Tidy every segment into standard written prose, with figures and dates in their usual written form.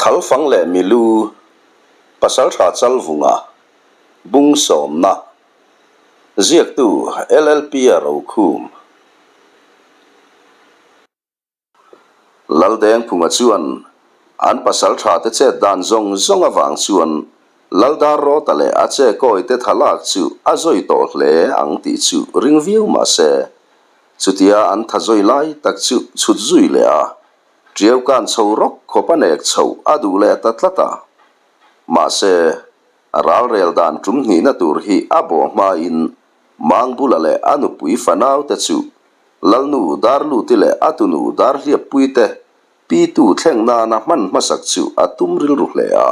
Thalfang leh Milu, Pasaltha Chalvunga, Bung Sawmna, Ziaktu LLP-a Rokhum. Laldengphunga chuan an pasaltha te chet dan zawng zawng avang chuan Laldar Rawta leh a che kawite thalak chu a zawi tawh hle ang tih chu ring viau mah se, chutia an tha zawi lai tak chu chhut zui leh a, Ṭiau kan chho rawk khawp a nek chhoh a duh leh ta tlat a. Mahse, a ralrel dan ṭum hnihna tur hi a bawh hmain Mangbula leh a nupui fanaute chu Lalnu Darluti leh a tunu Darhliappuite pitu thleng nana hman hmasak chu a tum rilru hle a.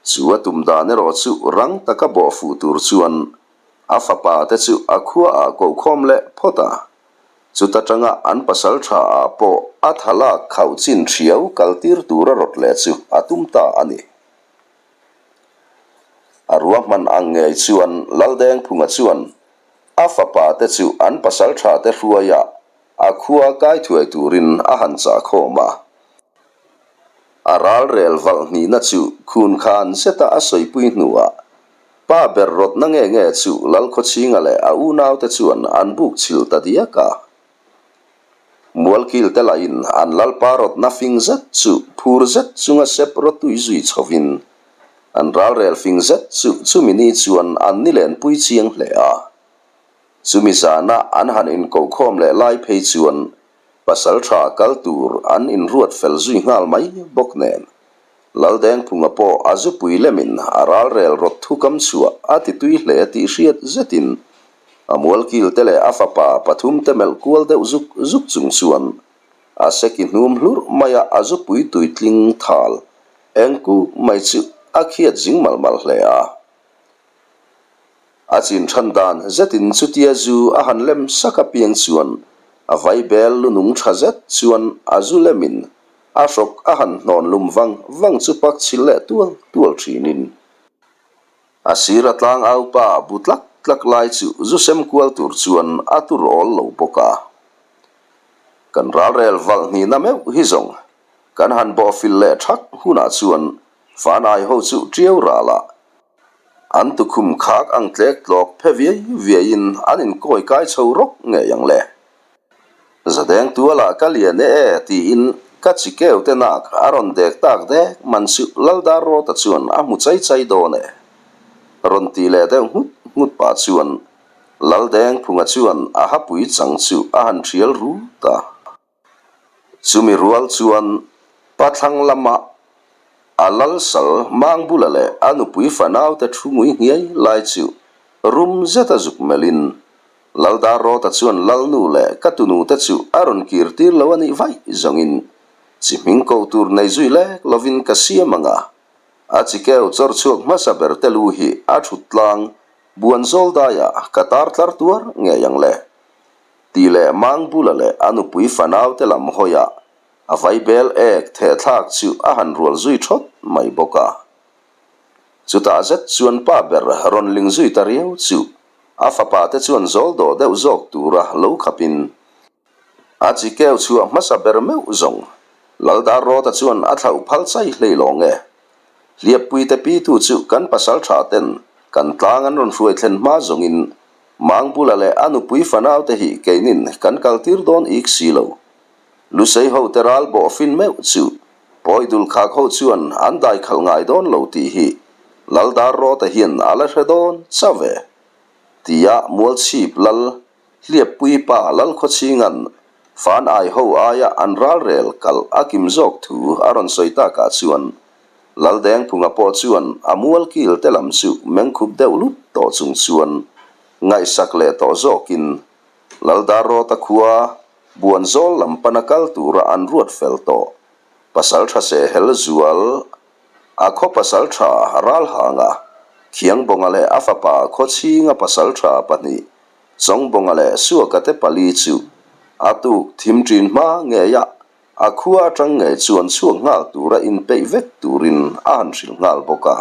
Chu a tum dan erawh chu rang taka bawh fuh tur chuan a fapa te chu a khuaah kohkhawm leh phawt a. Chuta tanga an pasal tha ah pawh a thalak khauh chin thiau kal tir tura rawt leh chu a tum ta a ni. A ruahman ang ngei chuan Laldengphunga chuan a fapa te chu an pasal tha te hruaiah a khua kai thuai turin a han chah khawm a. A ralrel valh hnihna chu khun khan zeta a sawipui hnuah Pa ber rawtna nge nge chu Lalkhawchhinga leh a unaute chuan an buk chhilh ta diak a. Mualkil te lahin an Lalpa rawtna fing zet chu phur zet chunga sep rawtui zui chhovin an ralrel fing zet chu chumi ni chuan an ni lenpui chiang hle a. Chumi zana an han inkohkhawm leh lai phei chuan Pasalṭha kal tur an inruat fel zui nghal mai bawk nen, Laldengphunga pawh a zupui lemin a ralrel rawt thukam chhuah a ti tui hle tih hriat zetin a mualkil te leh a fapa pathum te melh kual deuh zuk zuk chung chuan a seki hnum hlurh maia a zupui tuitling thal eng kuk mai chu a khiat zing mal mal hle a. A chin than dan zetin chutia zu a han lem sak apiang chuan a vaibel lunung tha zet chuan a zu lemin a hrawk a han hnawn lum vang vang chu pak chhil leh tual tual thinin a sira tlang aupa bu tlak tlak lai chu zu sem kual tur chuan a tur awl lo bawk a. Kan ralrel valh hnihna meuh hi zawng kan han bawhfil leh thak hunah chuan fanai ho chu tiau ralah An tukhum khak ang tlek tlawk phe viai viaiin an inkawi kai chho rawk ngei ang le. Zadeng tualah ka lian e e tiin ka chi keu te nak a rawn dek tak dek man chu Laldar Rawta chuan a hmu chai chai dawn e. Rawn tih leh deuh nghut nghut pah chuan Laldeng Phunga chuan a hapui chang chu a han thial rut a. Chumi rual chuan pathlang lama a lalsal mang bula leh a nupui fanaute thu ngui nghiai lai chu rum zeta zuk melhin Laldar Rawta chuan Lalnu leh ka tunute chu a rawn kir tir lo a nih vaih zawngin chi hming ko tur nei zui lek lovin ka siam ang a, a chi keu chawr chhuak hmasa ber te lu hi a thut tlang buan zawl daiah ka tar tlar tuar ngei ang le. Tih leh Mangbula leh a nupui fanaute lam hawiah a vaibel ek thehthlak chu a han rual zui thawt mai bawk a. Chutah zet chuan pa ber rawn ling zui ta riau chu a fapa te chuan zawl dawh deuh zawk tura lo khapin a chi keu chhuah hmasa ber meuh zawng Laldar Rawta chuan a thlauh phal chai hlei lawng e. Hliappuite pitu chu kan pasal tha ten kan tlang an rawn hruai thlen hma zawngin Mangbula leh a nupui fanaute hi keinin kan kaltir dawn ik si lo. Lusei hote ral bawh fin meuh chu pawi dul khak ho chuan an dai khalh ngai dawn lo tih hi Laldar Rawta hian a la hre dawn chauh ve. Tia Mualchhip Lal Hliappui pa Lalkhawchhinga'n fan ai ho aia an ralrel kal a kim zawk thu a rawn sawi takah chuan Laldengphunga pawh chuan a mualkil te lam chu mengkhup deuh lut tawh chung chuan ngaihsak leh tawh zawkin Laldarrawta khua Buanzawl lam pana kal tura an ruat fel tawh pasal tha sehhel zual a khaw pasal tha Ralhanga Khiangbawnga leh a fapa Khawchhinga pasal tha pahnih Chawngbawnga leh Suaka te pali chu a tuk thim ṭin hma ngeiah A khua atang ngei chuan chhuak nghal tura inpeih vek turin a han hrilh nghal bawk a.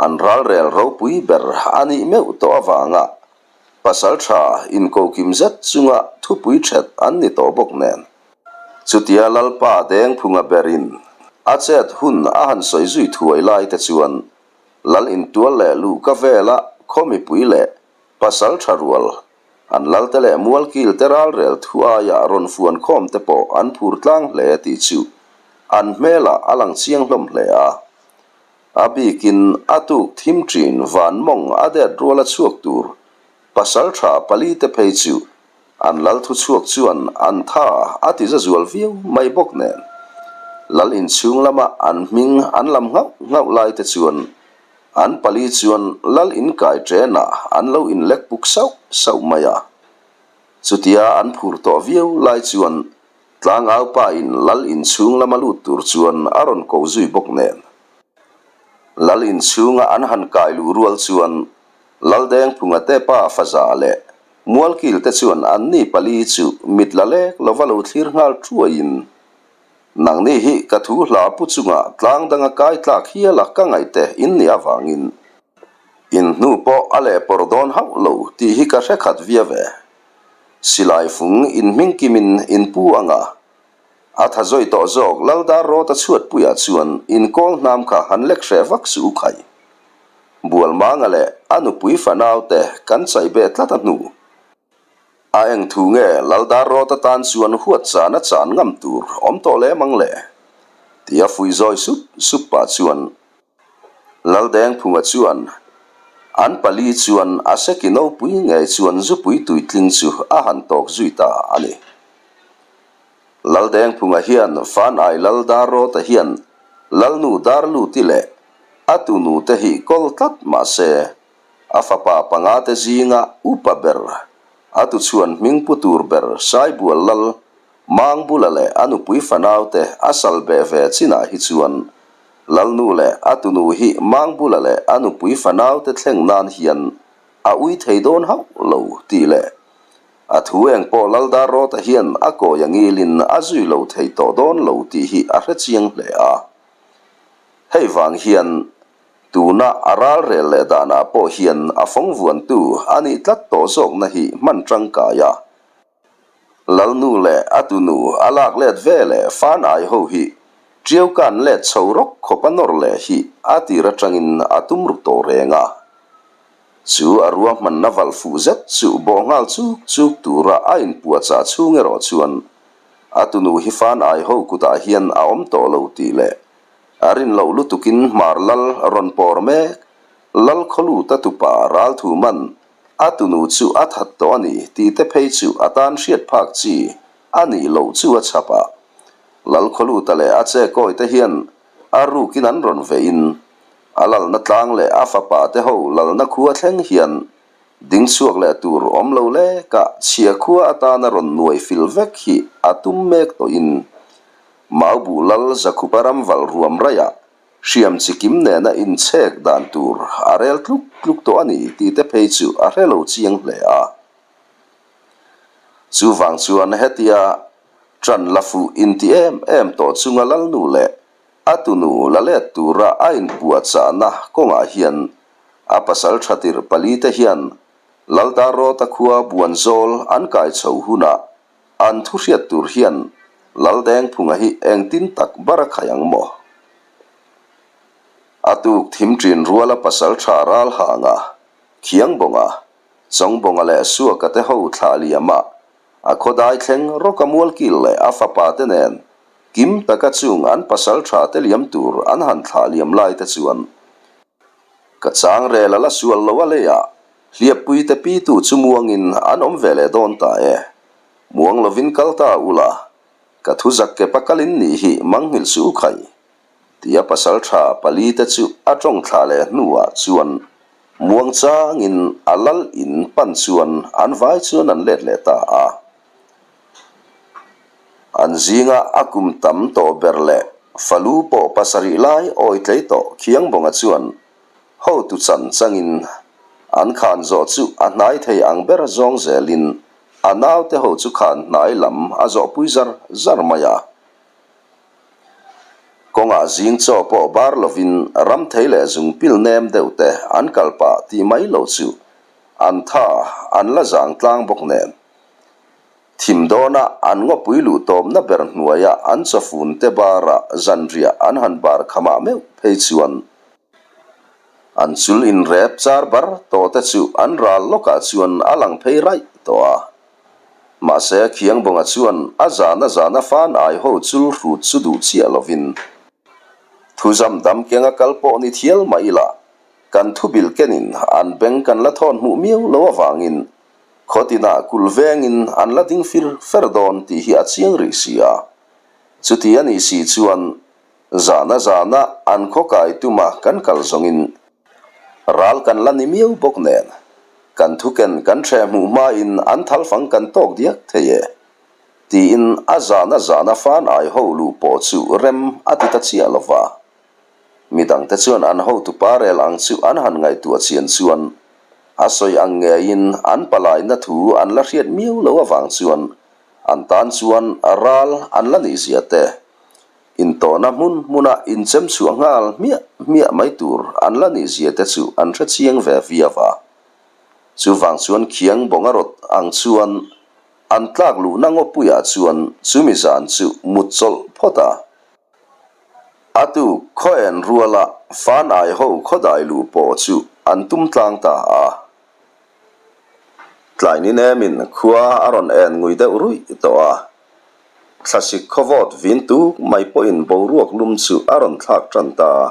An ralrel ropui ber a nih meuh tawh avanga pasal tha inkokim zet chunga thupui that an ni tawh bawk nen. Chutia Lalpa Dengphunga berin a chet hun a han sawi zui thuai lai te chuan Lal intual leh luhka vela khaw mipui leh pasal tha rual an lalte leh mualkil te ralrel thu aia rawn fuan khawm te pawh an phur tlang hle tih chu an hmelah a lang chiang hlawm hle a. A bikin a tuk thim ṭin van mawng a det ruala chhuak tur pasal tha palite phei chu An lal thuchhuak chuan an tha a ti za zual viau mai bawk nen, lal inchhung lama an hming an lam nghauh nghauh lai te chuan an pali chuan lal inkai ṭenah an lo inlek puk sauh sauh mai a. Chutia an phur tawh viau lai chuan tlangau pa in lal inchhung lama lut tur chuan a rawn ko zui bawk nen, lal inchhunga an han kai luh rual chuan Laldengphunga te pa Faza leh Mualkil te chuan anni pali chu mit la lek lova lo thlir nghal thuaiin, Nangni hi ka thu hla pu chunga tlang danga kai tlak hiala ka ngaihte in nih avangin in hnu pawh a leh pawr dawn hauh lo tih hi ka hre khat via ve. Silai fung in hming kimin in pu anga a tha zawi tawh zawk Laldar Rawta chhuatpuiah chuan in kawl hnam kha han lek hreh vak suh u khai. Bualmanga leh a nupui fanaute kan chai beh tlat a hnu. A eng thu nge Laldar Rawta tan chuan huat chan a chan ngam tur awm tawh lem ang le? Tia fuih zawi sup sup pah chuan Laldengphunga chuan an pali chuan a seki nopui ngei chuan zupui tuitling chu a han tawk zui ta a ni. Laldengphunga hian Fanai Laldar Rawta hian Lalnu Darluti leh A tunu te hi kawl tlat mah se, a fapa panga te zinga upa ber, a tuchhuan hming pu tur ber Saibual Lal Mangbula leh a nupui fanau te a sal beh ve chinah hi chuan Lalnu leh a tunu hi Mangbula leh a nupui fanau te thleng nan hian a ui thei dawn hauh lo tih leh a thu eng pawh Laldar Rawta hian a kawi a ngilin a zui lo thei tawh dawn lo tih hi a hre chiang hle a. Hei vang hian tuna a ralrel leh danah pawh hian a fawng vuantu a nih tlat tawh zawkna hi hman tangkai a. Lalnu leh a tunu a lak let ve leh fan ai ho hi Ṭiaukan let chho rawk khawp a nawr leh hi a tir atangin a tum ru tawh reng a. Chu a ruahmanna valh fuh zet chu bawh nghal chuk chuk tura a inpuahchah chhung erawh chuan A tunu hi fan ai ho kutah hian a awm tawh lo tih leh a rin loh lutukin hmar lal rawn pawr mek. Lal khawlut a tupa ral thu man a tunu chu a that tawh a ni tih te phei chu a tan hriat phak chi a nih loh chu a chhap a. Lal khawluta leh a che kawi te hian a rukin an rawn veiin a lalna tlang leh a fapa te ho lalna khua thleng hian Ding chhuak leh tur awm lo lek a, chhia khua atana rawn nuai fil vek hi a tum mek tawhin Maubuh Lal Zakhupa ram val ruam raiah hriam chi kim nena inchhek dan tur a rel tluk tluk tawh a ni tih te phei chu a hre lo chiang hle a. Chuvang chuan hetia ṭan la fuh inti em em tawh chunga Lalnu leh a tunu la let tura a inpuahchahna kawngah hian A pasal tha tirh palite hian Laldar Rawta khua Buanzawl an kai chho hunah an thu hriat tur hian Laldengphunga hi engtin tak bar a khai ang maw? A tuk thim ṭin ruala pasal tha Ralhanga, Khiangbawnga, Chawngbawnga leh Suaka te ho thlah liamah a khawdai thleng rawka mualkil leh a fapa te nen kim taka chung an pasal tha te liam tur an han thlah liam lai te chuan Ka chang rel a la sual lo a leiah hliappui te pitu chu muangin an awm ve leh dawn ta e. Muang lovin kal ta ula, ka thu zak ke pakalin nih hi manghilh suh u khai. Tia pasal tha pali te chu a tawng thla leh hnuah chuan muang changin a lal in pan chuan an vai chuan an let leh ta a. An zinga a kum tam tawh ber leh falu pawh pasarih lai awi tlei tawh Khiangbawnga chuan hotu chan changin an khan zawh chu a hnai thei ang ber zawng zelin a naute ho chu khan hnai lam a zawhpui zar zar mai a. Kawngah zing chaw pawh bar lovin ram thei leh zung pil nem deuh te an kal pah tih mai lo chu an tha an la zang tlang bawk nen. Thim dawna an ngawpui luh tawpna ber hnuaia an chawfun te bara zanriah an han bar khamah meuh phei chuan an chul inrep char bar tawh te chu an ral lawkah chuan a lang phei raih tawh a. Mahse Khiangbawnga chuan a zana zana fan ai ho chul hrut chu duh chiah lovin thuzam dam kenga kal pawh ni thial mah ila kan thubil kenin an beng kan la thawn hmuh miau lo avangin Khaw tinah kulh vengin an la ding fir fer dawn tih hi a chiang rih si a. Chuti a nih si chuan zana zana an khaw kai tuma kan kal zawngin ral kan la ni miau bawk nen kan thuken kan hreh hmuh hmain an thalfang kan tawk diak thei e tiin a zana zana fan ai ho luh pawh chu rem a ti ta chiah lo va. Midangte chuan an hotupa rel ang chu an han ngaihtuah chian chuan a sawi ang ngeiin an palaina thu an la hriat miau lo avang chuan an tan chuan ral an la nih zia te, intawhna hmun hmuna inchem chhuah nghal hmiah hmiah mai tur an la nih zia te chu an hre chiang ve viau a. Chuvang chuan khiang bawnga rawt ang chuan an tlak luhna ngawpuiah chuan chumi zan chu mut chawlh phawt a. A tuk khaw en ruala fan ai ho khaw dai luh pawh chu an tum tlang ta a. Tlai ni nemin khua a rawn en ngui deuh ruih tawh a. Thlasik khaw vawt vin tuk mai pawhin boruak lum chu a rawn thlak tan ta a.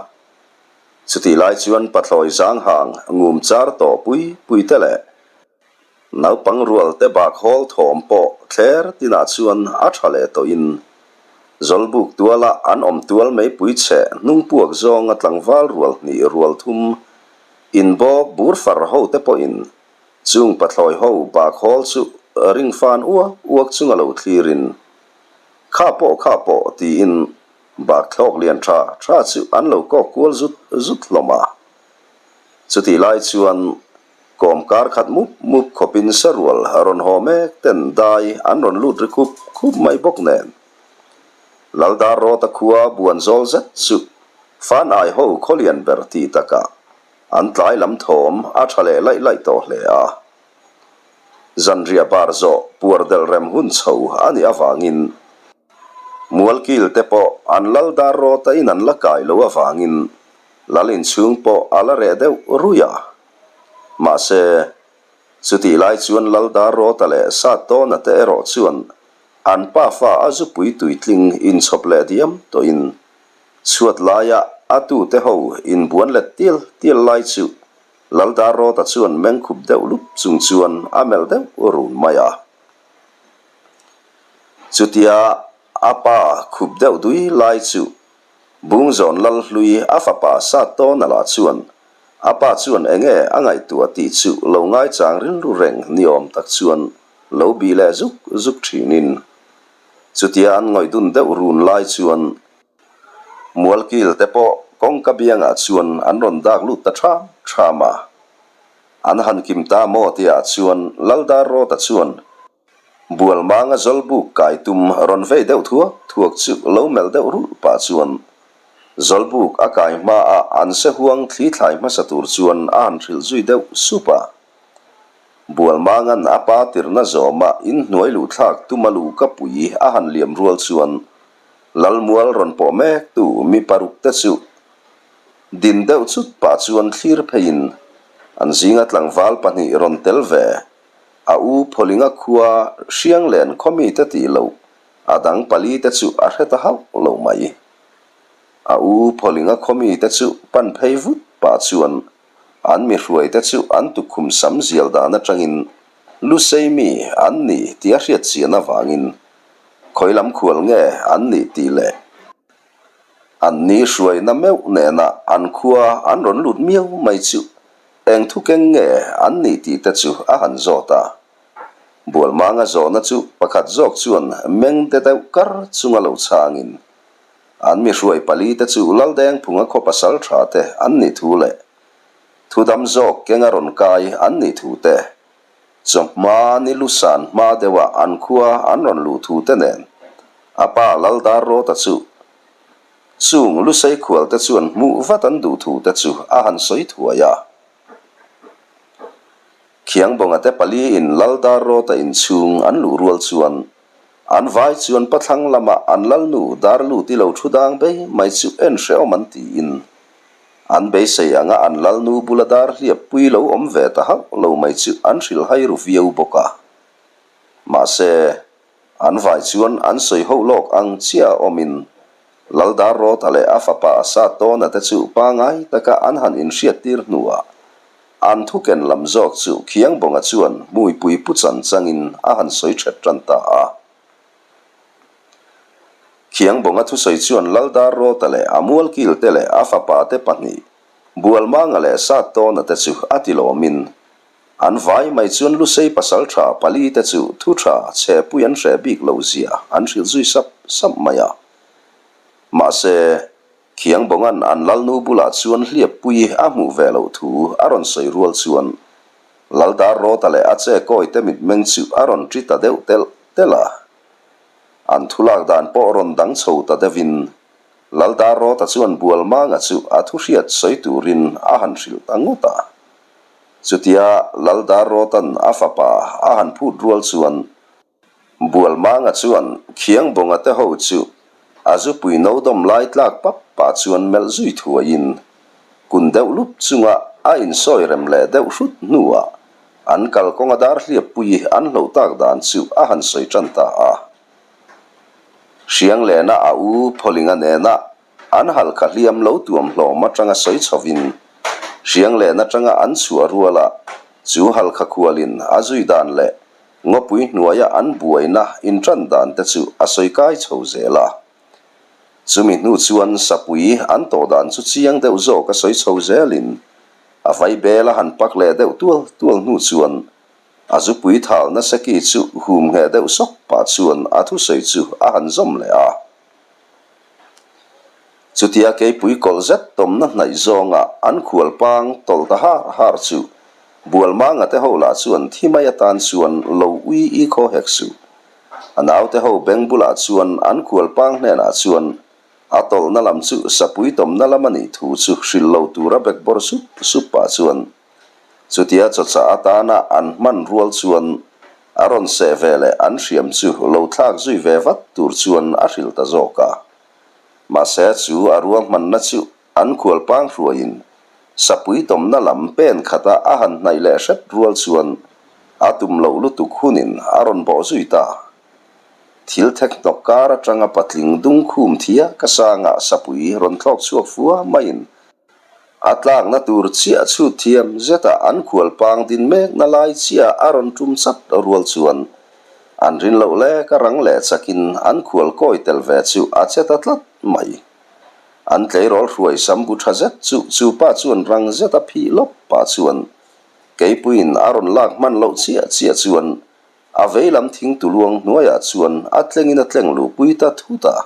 Chutih lai chuan pathlawi zang hang ngum char tawh pui pui te leh Naupang rual te bak hawl thawm pawh thler tinah chuan a tha leh tawhin Zawlbuk tuala an awm tual meipui chhe hnung puak zawnga tlangval rual hnih rual thum inbawk bur far ho te pawhin chung pathlawi ho bak hawl chu ring fan uak uak chunga lo thlirin Kha pawh kha pawh tiin bak thlawk lian tha tha chu an lo kawk kual zut zut hlawm a. Chutih lai chuan Kawm kar khat mup mup khawpin sarual rawn haw mek ten dai an rawn lut ri khup khup mai bawk nen. Laldar Rawta khua buan zawl zet chu fan ai ho khawlian ber tih takah an tlai lam thawm a tha leh laih laih tawh hle a. Zanriah bar zawh puar delh rem hun chho a nih avangin Mualkil te pawh an Laldar Rawta in an la kai lo avangin Lal inchhung pawh a la reh deuh ruih a. Mahse, chutih lai chuan Laldar Rawta leh Sattawna te erawh chuan an pafa a zupui tuitling inchhawp leh diam tawhin chhuat laia a tute ho inbuan let tial tial lai chu Laldar Rawta chuan mengkhup deuh lup chung chuan a melh deuh run mai a. Chutia a pa khup deuh dui lai chu Bungzawn Lalhlui a fapa Sattawna lah chuan A pa chuan enge a ngaihtuah tih chu lo ngaichang rilru reng ni awm tak chuan lo bih leh zuk zuk thinin chutia an ngawih dun deuh run lai chuan Mualkil te pawh kawngka biangah chuan an rawn dak lut ta ṭham ṭham a. An han kim ta maw tihah chuan Laldar Rawta chuan Bualmanga Zawlbuk kai tum rawn vei deuh thuak thuak chu lo melh deuh rulh pah chuan Zawlbuk a kai hmaah an se huang thli thlai hmasa tur chuan a han hrilh zui deuh sup a. Bualmanga'n a pa tirna zawma inhnuai luhthlak tuma lu ka pui a han liam rual chuan Lalmual rawn pawh mektu mi paruk te chu din deuh chut pah chuan thlir pheiin an zinga tlangval pahnih rawn tel ve A u Phawlinga khua Hrianglen khawmite tih loh a dang palite chu a hre ta hauh lo mai. A u Phawlinga khawmite chu pan phei vut pah chuan an mi hruaite chu an tukkhum sam zial dan atangin Lusei mi an ni tih a hriat chian avangin khawi lam khual nge an nih tih leh an ni hruaina meuh nena an khua an rawn lut miau mai chu Eng thu keng nge an nih tih te chu a han zawt a. Bualmanga zawhna chu pakhat zawk chuan meng de deuh kar chunga lo chhangin an mi hruai pali te chu Laldengphunga khaw pasal tha te an nih thu leh thu dam zawk kenga rawn kai an nih thu te, chawhma ni lusan hma deuha an khua an rawn luh thu te nen a pa Laldar Rawta chu Chung Lusei khualte chuan hmuh vat an duh thu te chu a han sawi thuai a. Khiangbawnga te paliin Lal Darrawta inchhung an luh rual chuan an vai chuan pathlang lama an lalnu Darluti lo thu dang bei mai chu en hrehawm an tiin an beisei anga an lalnu bula dar hliap pui lo awm ve ta hauh lo mai chu an hrilhhai ru viau bawk a. Mahse, An vai chuan an sawi ho lawk ang chiah a awmin Lal Darrawta leh a fapa Satawna te chu pangai taka an han inhriattir hnuah an thuken lam zawk chu Khiangbawnga chuan hmuipui pu chan changin a han sawi ṭhet ṭan ta a. Khiangbawnga thusawi chuan Lal Darrawta leh a mualkilte leh a fapa te pahnih Bualmanga leh Satawna te chu a tilawmin An vai mai chuan Lusei pasal tha pali te chu thu tha chhe pui an hreh bik lo zia an hrilh zui sap sap mai a. Mahse, Khiangbawnga'n an Lalnu bulah chuan hliappui a hmuh ve loh thu a rawn sawi rual chuan Laldarrawta leh a che kawi te mitmeng chu a rawn ṭi ta deuh telh telh a. An thu lak dan pawh rawn dang chho ta deuhin Laldarrawta chuan Bualmanga chu a thu hriat sawi turin a han hrilh ta ngawt a. Chutia Lal Darrawta'n a fapa a han phut rual chuan Bualmanga chuan Khiangbawnga te ho chu a zupui no dawm lai tlak pap pah chuan melh zui thuaiin kun deuh lup chunga a insawi rem leh deuh hrut hnuah an kalkawnga darhliappui an hloh tak dan chu a han sawi tan ta a. Hrianglena a u Phawlinga nena An halkha hliam lo tuam hlawm atanga sawi chhovin Hrianglen atanga an chhuah ruala chu halkha khualin a zui dan leh ngawpui hnuaia an buaina intan dan te chu a sawi kai chho zel a. Chumi hnu chuan sapui an tawh dan chu chiang deuh zawk a sawi chho zelin a vaibel a han pak leh deuh tual tual hnu chuan a zupui thalna seki chu hum ngheh deuh sawk pah chuan a thusawi chu a han zawm leh a. Chutia keipui kawlh zet tawmna hnaih zawnga an khual pang tawlh ta har har chu Bualmanga te ho lah chuan thi mai atan chuan lo ui i khaw hek suh. A naute ho beng bulah chuan an khual pang hnenah chuan a tawlhna lam chu sapui tawmna lam a nih thu chu hrilh lo tura bekbawr sup sup pah chuan Chutia chawchah atana an hman rual chuan a rawn seh ve leh an hriam chu lo thlak zui ve vat tur chuan a hrilh ta zawk a. Mahse chu a ruahmanna chu an khual pang hruaiin sapui tawmna lam pen khata a han hnaih leh hret rual chuan a tum loh lutuk hunin a rawn bawh zui ta. Thil thek hnawk kar atanga patling dung khum thia ka sangah sapui rawn thlawk chhuak fua maiin A tlakna tur chiah chhut thiam zeta an khual pang din mekna lai chiah a rawn tum chat rual chuan an rin loh lek a rang leh chakin an khual kawi tel ve chu a che ta tlat mai. An tleirawl hruai sambu tha zet chu chu pa chuan rang zeta phih lawp pah chuan keipuiin a rawn lak hman loh chiah chiah chuan A veilam thing tuluang hnuaiah chuan a tlengin a tleng luhpui ta thut a.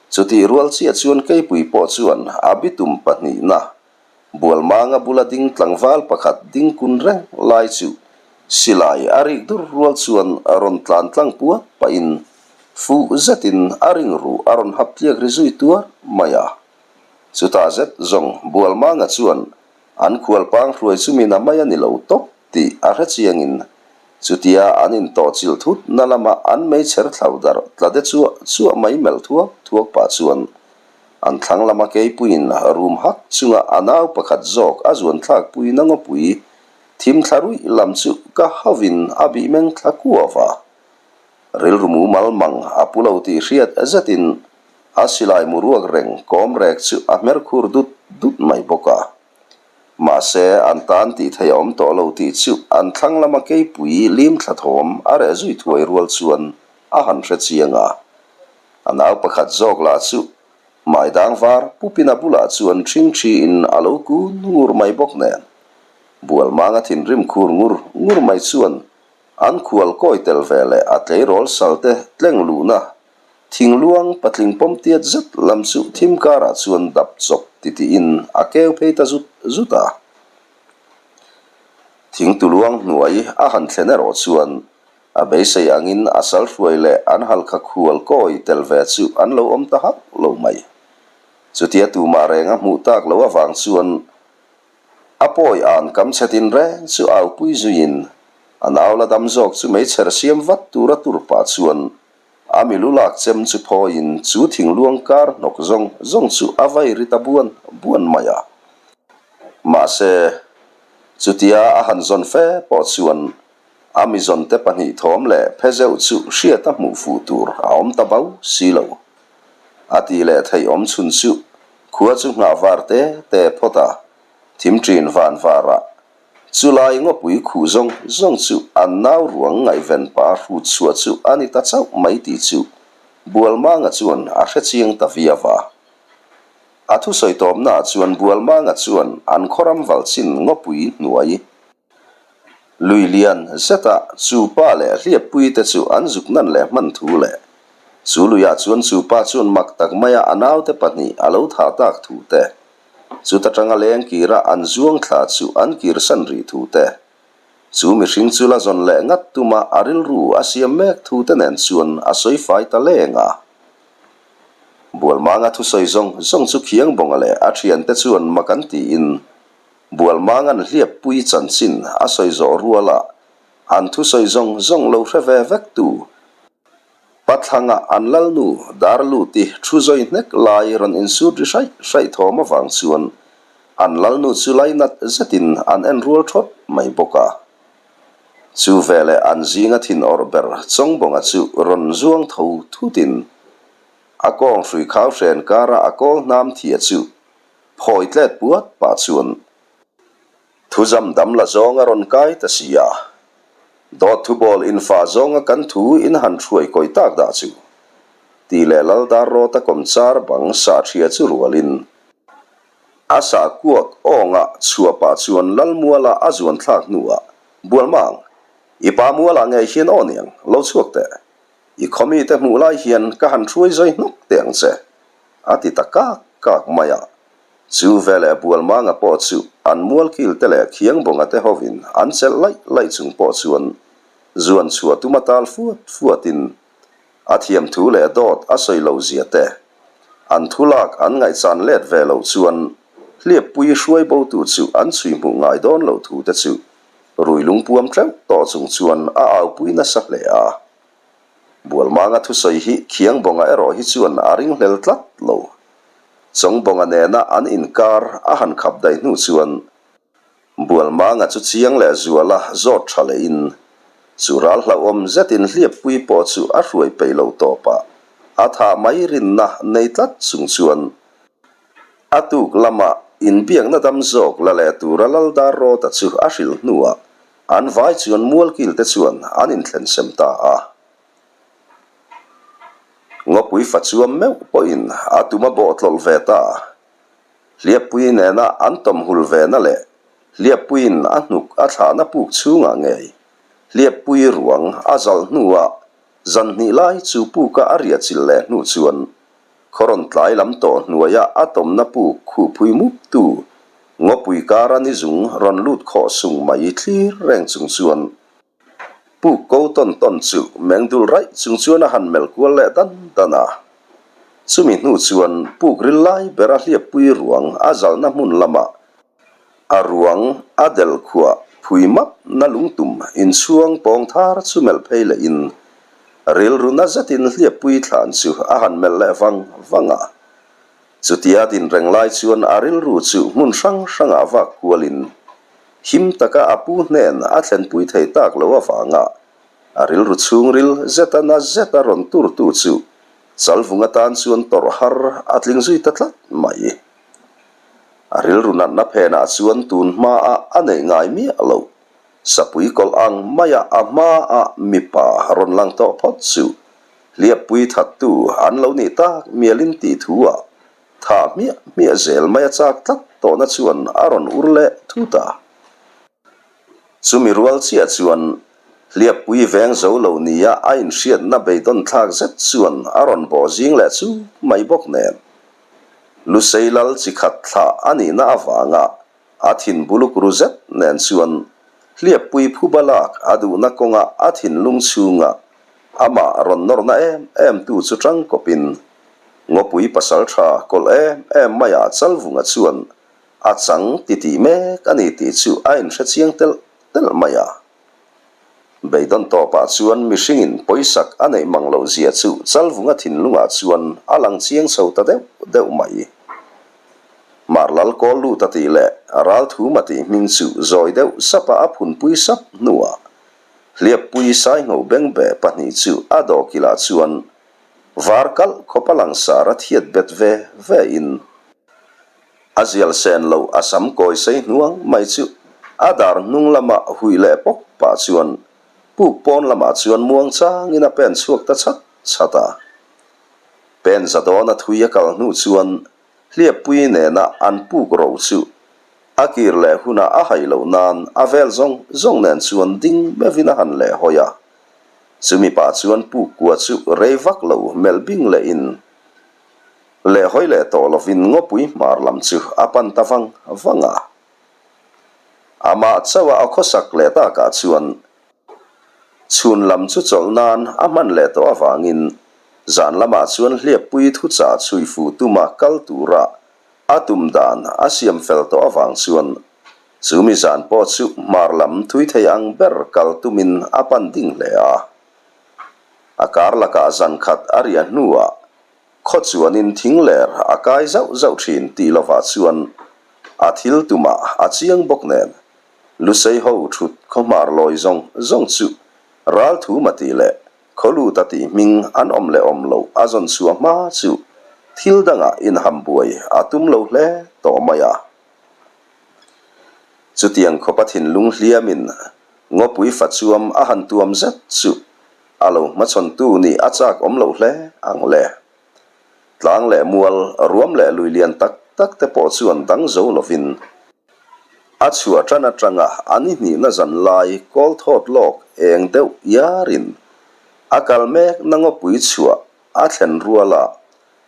Chutih rual chiah chuan keipui pawh chuan a bitum pahnihna, Bualmanga bula ding tlangval pakhat ding kun reng lai chu silai a rik dur rual chuan rawn tlan tlang puat pahin fuh zetin a ring ruh a rawn hap tliak ri zui tuar mai a. Chutah zet zawng Bualmanga chuan an khualpang hruai chu mina mai a ni lo tawp. Tih a hre chiangin chutia an intawhchilh thut na lama an meichher thlau darh tla de chuah chuah mai melh thuak thuak pah chuan an thlang lama keipuiin rum hak chunga a nau pakhat zawk a zuan thlak pui na ngawpui thim thla ruih lam chu ka hauhin a bih meng thla kuau a. Rilru mumal mang a pu lo tih hriat zetin a silai mu ruak reng kawm rek chu a hmer khur dut dut mai bawk a. Mahse, an tan tih theih a awm tawh lo tih chu an thlang lama keipui lim thla thawm a reh zui thuai rual chuan a han hre chiang a. A nau pakhat zawk lah chu maidang var pupin a bulah chuan ṭhing ṭhiin a lo kun ngur mai bawk nen. Bualmanga thinrim khur ngur ngur mai chuan an khual kawi tel ve leh a tleirawl salte tleng luhna Thingluang patling pawm tiat zet lam chu thim karah chuan dap chawp titiin a keu phei ta zut zut a. Thingtuluang hnuai a han thlen erawh chuan a beisei angin a sal hruai leh an halkha khual kawi tel ve chu an lo awm ta hauh lo mai. Chutia tumah reng a hmuh tak loh avang chuan. A pawi an kam chhe tin reng chu aupui zuiin a nau la dam zawk chu meichher siam vat tura tur pah chuan a mi lu lak chem chu phawiin chu thingluang kar hnawk zawng zawng chu a vai ri ta buan buan mai a. Mahse, chutia a han zawn fe pawh chuan a mi zawnte pahnih thawm leh phe zeuh chu hriat a hmuh fuh tur a awm ta bo si lo. A tih leh theih awm chhun chu khua chu nghah var te te phawt a, thim ṭin van varah Chulai ngawpui khuh zawng zawng chu an nau ruang ngaihven pa hrut chhuah chu a ni ta chauh mai tih chu Bualmanga chuan a hre chiang ta viau a. A thusawi tawpnaah chuan Bualmanga chuan an khawram valchin ngawpui hnuai lui lian zeta chu pa leh hliappui te chu an zuk nan leh hman thu leh chu luiah chuan chu pa chuan mak tak maia a naute pahnih a lo thah tak thu te Chuta tanga leng kira an zuang thla chu an kirsan rih thu te, chu mihring chu la zawn leh ngat tuma a rilru a siam mek thu te nen chuan a sawi fai ta leng a. Bualmanga thusawi zawng zawng chu Khiangbawnga leh a thiante chuan mak an tiin Bualmanga'n hliappui chanchin a sawi zawh ruala an thusawi zawng zawng lo hre ve vek tu Pathlanga an lalnu Darluti thu zawi hnek lai rawn insut ri hraih hraih thawm avang chuan an lalnu chu lainat zetin an en rual thawt mai bawk a. Chu veleh an zinga thin awrh ber Chawngbawnga chu rawn zuang tho thutin a kawng hrui khau hren kara a kawl hnam thia chu phawi tlet puat pah chuan Thuzam dam la zawng a rawn kai ta si a, dawt thubawl infa zawnga kan thu in han hruai kawi tak dah chu, tih leh Laldar Rawta kawmchar bang sahthria chu rualin a sah kuak awnga chhuah pah chuan Lalmuala a zuan thlak hnuah, Bualmang, i pa mualah ngei hian aw niang, lo chhuak teh. I khawmite hmuh lai hian ka han hruai zawi hnawk teh ang che, a ti ta kak kak mai a. Chu veleh Bualmanga pawh chu an mualkil te leh Khiangbawnga te hovin an chelh laih laih chung pawh chuan zuan chhuah tuma tal fuat fuatin a thiam thu leh dawt a sawi lo zia te, an thu lak an ngaihchan let ve loh chuan hliappui hruai botu chu an chhui hmuh ngai dawn loh thu te chu rui lungpuam teuh tawh chung chuan a aupui nasa hle a. Bualmanga thusawi hi Khiangbawnga erawh hi chuan a ringhlel tlat lo. Chawngbawnga nena an inkar a han khap daih hnu chuan Bualmanga chu chiang leh zuala zawt tha lehin chu ral hlauhawm zetin hliappui pawh chu a hruai peih lo tawp a, a thah mai rinna nei tlat chung chuan a tuk lama inbiakna dam zawk la leh tura Laldar Rawta chu a hrilh hnuah An vai chuan mualkil te chuan an inthlen sem ta a. Ngawpui fa chuam meuh pawhin a tum a bawh tlawlh ve ta. Hliappui nena an tawm hul ve na leh Hliappuiin a hnuk a thlahna puk chhungah ngei Hliappui ruang a zalh hnuah zan hnih lai chu puka a riah chilh leh hnu chuan Khawrawn tlai lam tawh hnuaia a tawmna puk khuhpui mup tu ngawpui kara ni zung rawn lut khawh sung mai thlir reng chung chuan puk ko tawn tawn chu meng dul raih chung chuan a han melh kual leh dan dan a. Chumi hnu chuan puk ril lai bera hliappui ruang a zalna hmun lamah A ruang a delh khuah phui map na lungtum inchhuang pawng thar chu melh phei leh in rilru na zetin hliappui thlan chu a han melh leh vang vang a. Chutia din reng lai chuan a rilru chu hmun hrang hrangah vak kual in him taka a pu hnen a thlenpui thei tak lo avanga a rilru chhungril zeta na zeta rawn turtu chu Chalvung atan chuan tawrh har a tling zui ta tlat mai. A rilru natna phenah chuan tun hmaah a neih ngai miah lo. Sapui kawlh ang maia a hmaah mipa rawn lang tawh phawt chu hliappui thattu an lo nih tak mialin tih thu-ah thah hmiah hmiah zel mai a chak tlat tawhna chuan a rawn ur leh thut a. Chumi rual chiah chuan hliappui veng zo lo nia a inhriatna beidawn thlak zet chuan a rawn bawh zing leh chu mai bawk nen. Lusei lal chi khat thlah a nihna avanga a thin buluk ru zet nen chuan hliappui phuba lak a duhna kawnga a thinlung chhunga amah rawn nawrna em em tu chu tangkawpin ngawpui pasal tha kawlh em em maiah Chalvunga chuan. A chang titih mek a ni tih chu a inhre chiang telh telh mai a. Beidawn tawpah chuan mihringin pawisak a neih mang loh zia chu Chalvunga thinlungah chuan a lang chiang chho ta deuh deuh mai. Marlal kawl lut a tih leh Ralthuma tih hming chu zawi deuh sapa a phunpui sap hnuah Hliappui Saingho Bengbe pahnih chu a dawkilah chuan var kalh khawpa langsar a thiat bet ve ve in A zial sen loh a sam kawi sei hnuang mai chu a dar hnung lama hui leh pawp pah chuan puk pawn lamah chuan muang changin a pen chhuak ta chhat chhat a. Pen za dawn a thui a kal hnu chuan hliappui nena an puk ro chu a kir leh hunah a hai loh nan a vel zawng zawng nen chuan ding meuhin a han leh hawi a. Chumi pah chuan puk kua chu rei vak lo melh bing lehin Leh hawi leh tawh lovin ngawpui hmar lam chu a pan ta vang vang a. Amah chauha a khawsak leh takah chuan chhun lam chu chawlh nan a hman leh tawh avangin zan lamah chuan hliappui thuchah chhui fu tuma kal tura a tum dan a siam fel tawh avang chuan chu mi zan pawh chu hmar lam thui thei ang ber kal tumin a pan ding hle a. A kar lakah zan khat a riah hnuah Khaw chuanin thing ler a kai zauh zauh thin tih lovah chuan a thil tumah a chiang bawk nen Lusei ho thut khaw hmar lawi zawng zawng chu Ralthuma tih leh Khawluta tih hming an awm leh awm loh a zawn chhuah hma chu thil dangah inham buai a tum lo hle tawh mai a. Chutiang khawpa thinlung hliamin ngawpui fachuam a han tuam zet chu A lo hmachhawntu nih a chak awm loh hle ang le. Tlang leh mual, ruam leh lui lian tak tak te pawh chuan dang zo lovin a chhuah tan atanga a ni hnihna zan lai kawl thawt lawk eng deuh iarin a kal mek na ngawpui chhuah a thlen ruala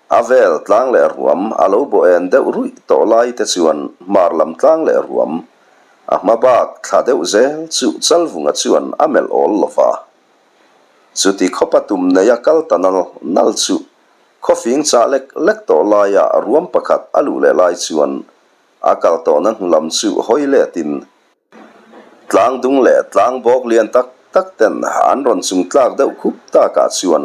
A vel tlang leh ruam a lo bawh en deuh ruih tawh lai te chuan hmar lam tlang leh ruam a hma bak thla deuh zel chu Chalvunga chuan a melh awl lo va. Chuti khawpa tum nei a kal ta nal nal chu khawfing chah lek lek tawh laia ruam pakhat a luh leh lai chuan a kal tawhna hnu lam chu hawi letin Tlang dung leh tlang bawk lian tak tak ten an rawn chung tlak deuh khup takah chuan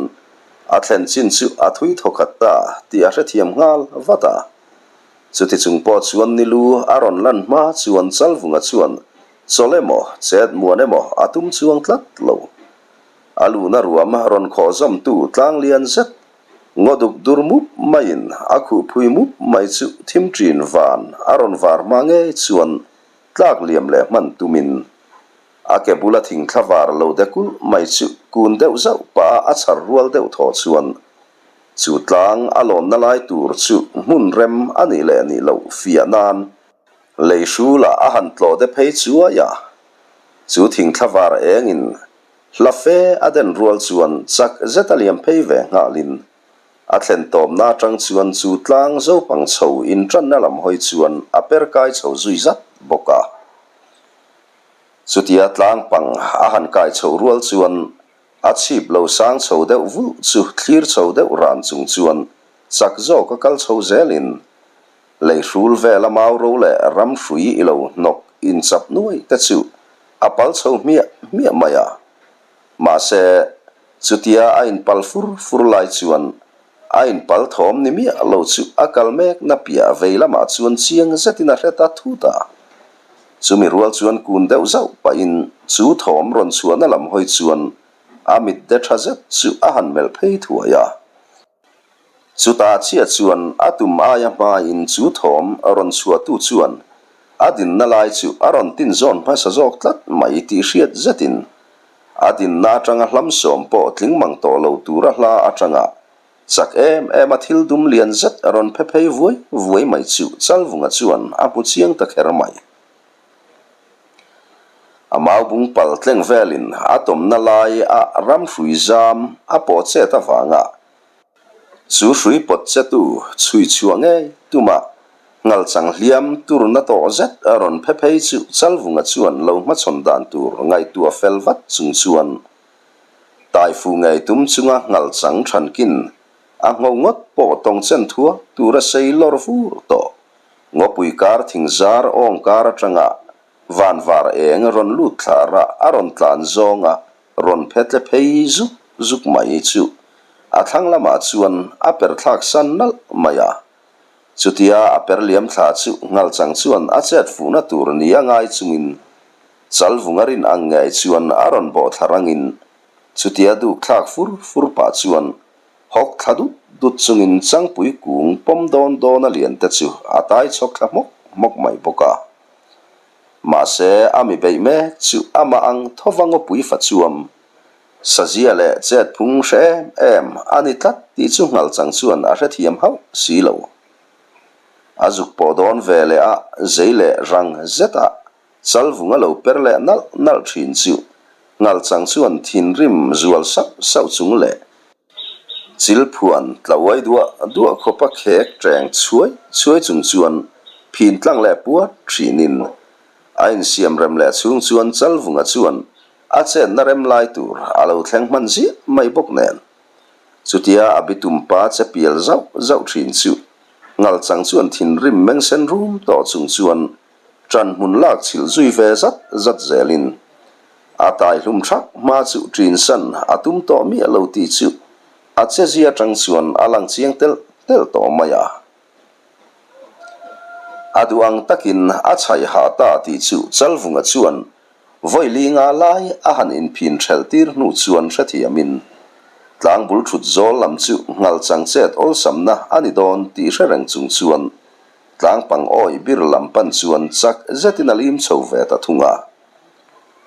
a thlen chin chu a thui thawkhat ta tih a hrethiam nghal vat a. Chuti chung pawh chuan nilu a rawn lan hma chuan Chalvunga chuan chawlh emaw chet muan emaw a tum chuang tlat lo. A luhna ruam rawn khawh zawmtu tlang lian zet ngaw duk dur mup maiin a khuh phui mup mai chu thim ṭin van a rawn var hma ngei chuan Tlak liam leh hman tumin a ke bula thingthla var lo de kulh mai chu kun deuh zauh pah a a chhar rual deuh thaw chuan chu tlang a lawnna lai tur chu hmun rem a nih leh nih loh fiah nan lei hrulah a han tlawh de phei chuai a. Chu thingthla var engin hla fe a den rual chuan chak zet a liam phei ve nghalin A thlen tawpna atang chuan chu tlang zopang chho intanna lam hawi chuan a per kai chho zui zat bawk a. Chutia tlang pang a han kai chho rual chuan a chhip lo sang chho deuh vulh chu thlir chho deuh ran chung chuan chak zawk a kal chho zelin lei hrul vela mau ro leh ram hrui i lo hnawk inchap nuai te chu a pal chho hmiah hmiah mai a. Mahse, chutia a inpal fur fur lai chuan a inpal thawm ni miah lo chu a kal mek na piah vei lamah chuan chiang zetin a hre ta thut a. Chumi rual chuan kun deuh zauh pahin chu thawm rawn chhuahna lam hawi chuan a mit de tha zet chu a han melh phei thuai a. Chutah chiah chuan a tum aia hmain chu thawm rawn chhuahtu chuan a dinna lai chu a rawn tin zawn hmasa zawk tlat mai tih hriat zetin a dinna atanga hlam sawm pawh tling mang tawh lo tura hla atanga chak em em a thil dum lian zet rawn phe phei vuai vuai mai chu Chalvunga chuan a hmu chiang ta kher mai. A mau bung pal tleng velin a tawmna lai a ram hrui zam a pawh chet avanga chu hrui pawt chetu chhui chhuah ngei tumah ngalchang hliam turna tawh zet a rawn phe phei chu Chalvunga chuan lo hmachhawn dan tur ngaihtuah fel vat chung chuan Taifu ngei tum chunga ngalchang thankin a ngho ngawt pawh tawng chen thuak tura sei lawr vur tawh. Ngawpui kar thing zar awng kar atanga van var eng rawn lut thla rah a rawn tlan zawnga rawn phetle phei zuk zuk mai chu a thlang lamah chuan a per thlak san nalh mai a. Chutia a per liam thla chu Nghalchang chuan a chet fuhna tur ni a ngai chungin Chalvunga rin ang ngei chuan a rawn bawh thla rangin chutia duk thlak fur fur pah chuan Hawk thla dut dut chungin Changpui kung pawm dawn dawn a lian te chu a tai chhawk thla hmawk hmawk mai bawk a. Mahse a mi beih mek chu amah ang thova ngawpui fa chuam sazia leh chet phung hre em em a ni tlat tih chu Nghalchang chuan a hrethiam hauh si lo. A zuk pawh dawn ve leh a zei leh rang zet a Chalvung a lo per leh nalh nalh thin chu Nghalchang chuan thinrim zual sauh sauh chung leh Chilphuan tla uai duah duah khawpa khek teng chhuai chhuai chung chuan phin tlang leh puat thinin a insiam rem leh chhung chuan Chalvunga chuan a chenna rem lai tur a lo thleng hman ziah mai bawk nen chutia a bitum pa che pial zauh zauh thin chu Nghalchang chuan thinrim meng sen rum tawh chung chuan ṭan hmun lak chhilh zui ve zat zat zelin a tai hlum thak hma chu ṭinsan a tum tawh miah lo tih chu a chezia aṭang chuan a lang chiang telh telh tawh mai a. A duh ang takin a chhaih hah ta tih chu Chalvunga chuan vawi li nga lai a han inphin ṭhelh tir hnu chuan hrethiamin tlangbul ṭhut zawl lam chu nghalchang chet awlsamna a ni dawn tih hre reng chung chuan Tlangpang awih bir lam pan chuan chak zetin a lim chho ve ta thung a.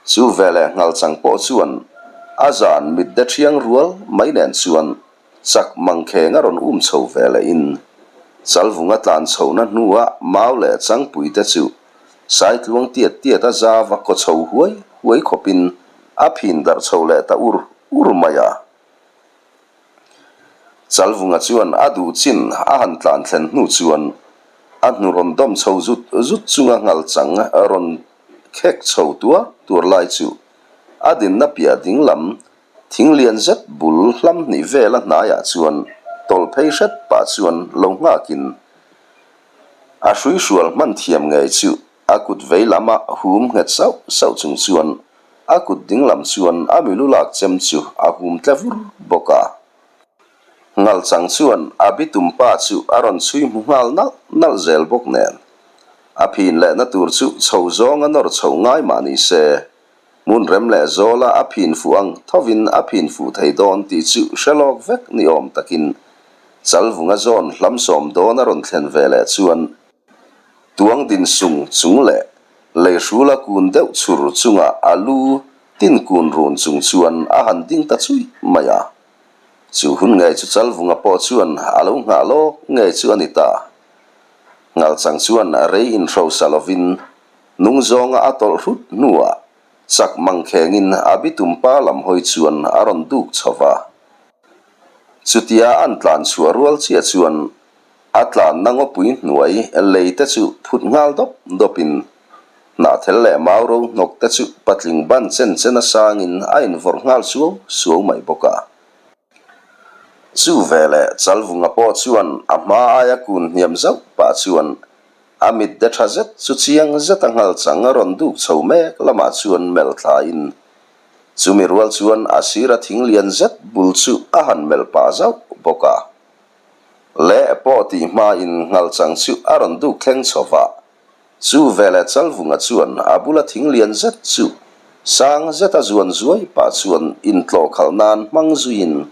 Chu veleh Nghalchang pawh chuan a zan mit de thiang rual mai nen chuan chak mangkheng a rawn um chho ve lehin Chalvunga tlan chhohna hnua mau leh changpui te chu Saitluang tiat tiat a zava kaw chho huai huai khawpin a phin darh chho leh ta ur ur mai a. Chalvunga chuan a duh chin a han tlan thlen hnu chuan a hnu rawn dawm chho zut zut chunga nghalchang rawn khek chho tuar tuar lai chu a dinna piah ding lam thing lian zet bul hlam hnih vela hnaiah chuan tawlh phei hret pah chuan lo nghakin a hruihrual hman thiam ngei chu A kut vei lama hum nghet sauh sauh chung chuan a kut ding lam chuan a milu lak chem chu a hum tle vur bawk a. Nghalchang chuan a bitum pa chu a rawn chhui hmu nghal nalh nalh zel bawk nen. A phin lehna tur chu chho zawnga nawr chho ngai mah ni se, hmun rem leh zawla a phin fuh ang thovin a phin fuh thei dawn tih chu hre lawk vek ni awm takin Chalvunga zawn hlamsawm dawn a rawn thlen ve leh chuan Tuang din sung chung leh lei hrula kun deuh chhur chunga a lu tin kun run chung chuan a han ding ta chui mai a. Chu hun ngei chu Chalvunga pawh chuan a lo nghah lawk ngei chu a ni ta. Nghalchang chuan rei inhrosa lovin nung zawnga a tawlh hrut hnuah chak mangkhengin a bitum pa lam hawi chuan a rawn duk chho va. Chutia an tlan chhuah rual chiah chuan A tlanna ngawpui hnuai lei te chu phut nghal dawp dawpin hnahthel leh mau ro hnawk te chu patling ban chen chen a sangin a invawrh nghal suau suau mai bawk a. Chu veleh Chalvunga pawh chuan a hma aia kun hniam zauh pah chuan a mit de tha zet chu chiang zeta nghal chang a rawn duk chho mek lamah chuan melh thlain chumi rual chuan a sira thing lian zet bul chu a han melh pah zauh bawk a. Leh pawh tih hmain nghalchang chu a rawn duk thleng chho va. Chu veleh Chalvunga chuan a bula thing lian zet chu sang zeta zuan zuai pah chuan intlawh khalh nan hmang zuiin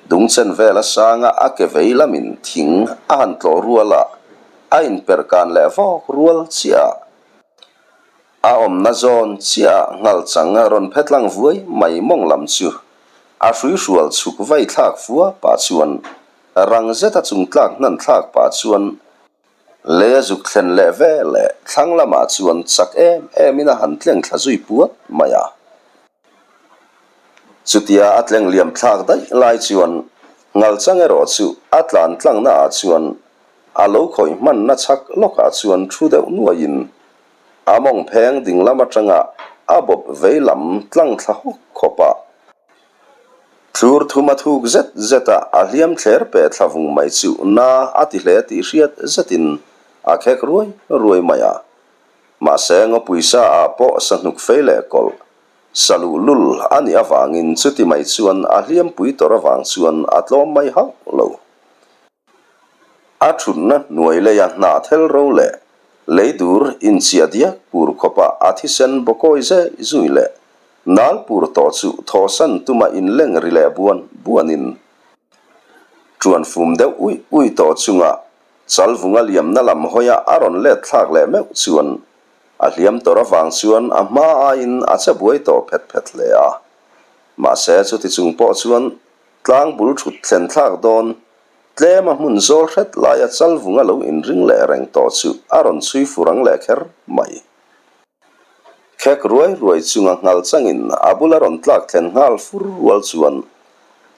dungchen vela sanga a ke vei lamin thing a han tlawh rual a, a inperhkan leh vawk rual chiah a. A awmna zawn chiah ah nghalchang rawn phe tlang vuai mai mawng lam chu a hruihrual chhuk vai thlak fua pah chuan rang zeta chung tlak hnan thlak pah chuan lei a zuk thlen leh ve leh thlang lamah chuan chak em em in a han tleng thla zui puat mai a. Chutia a tleng liam thlak daih lai chuan nghalchang erawh chu a tlan tlangna ah chuan a lo khawih hmanna chhak lawkah chuan thu deuh nuaiin A mawng pheng ding lam atanga a bawp vei lam tlang thla hawk khawp a. Thlur thum a thuk zet zet a, a hliam thler pe thla vung mai chu na a ti hle tih hriat zetin. a khek ruai ruai mai a. Mahse, ngawpui sa ah pawh sa hnuk fei leh kawlh, sa luh lul a nih avangin chuti mai chuan a hliampui tawrh avang chuan a tlawm mai hauh lo. A thutna hnuai leia hnah thel ro leh lei dur inchiah diak pur khawpa a thisen bawkawi zai zui leh nal pur tawh chu thawhsan tuma inleng ri leh buan buanin ṭuan fum deuh uih uih tawh chunga chalvunga liamna lam hawia a rawn let thlak leh meuh chuan a hliam tawrh avang chuan a hma aiin a che buai tawh phet phet hle a. Mahse chuti chung pawh chuan tlang bul ṭhut thlen thlak dawn Tlem a hmun zawl hret laia chalvunga lo inring leh reng tawh chu a rawn chhui fur ang leh kher mai. Khek ruai ruai chunga nghal changin a bula rawn tlak thlen nghal fur rual chuan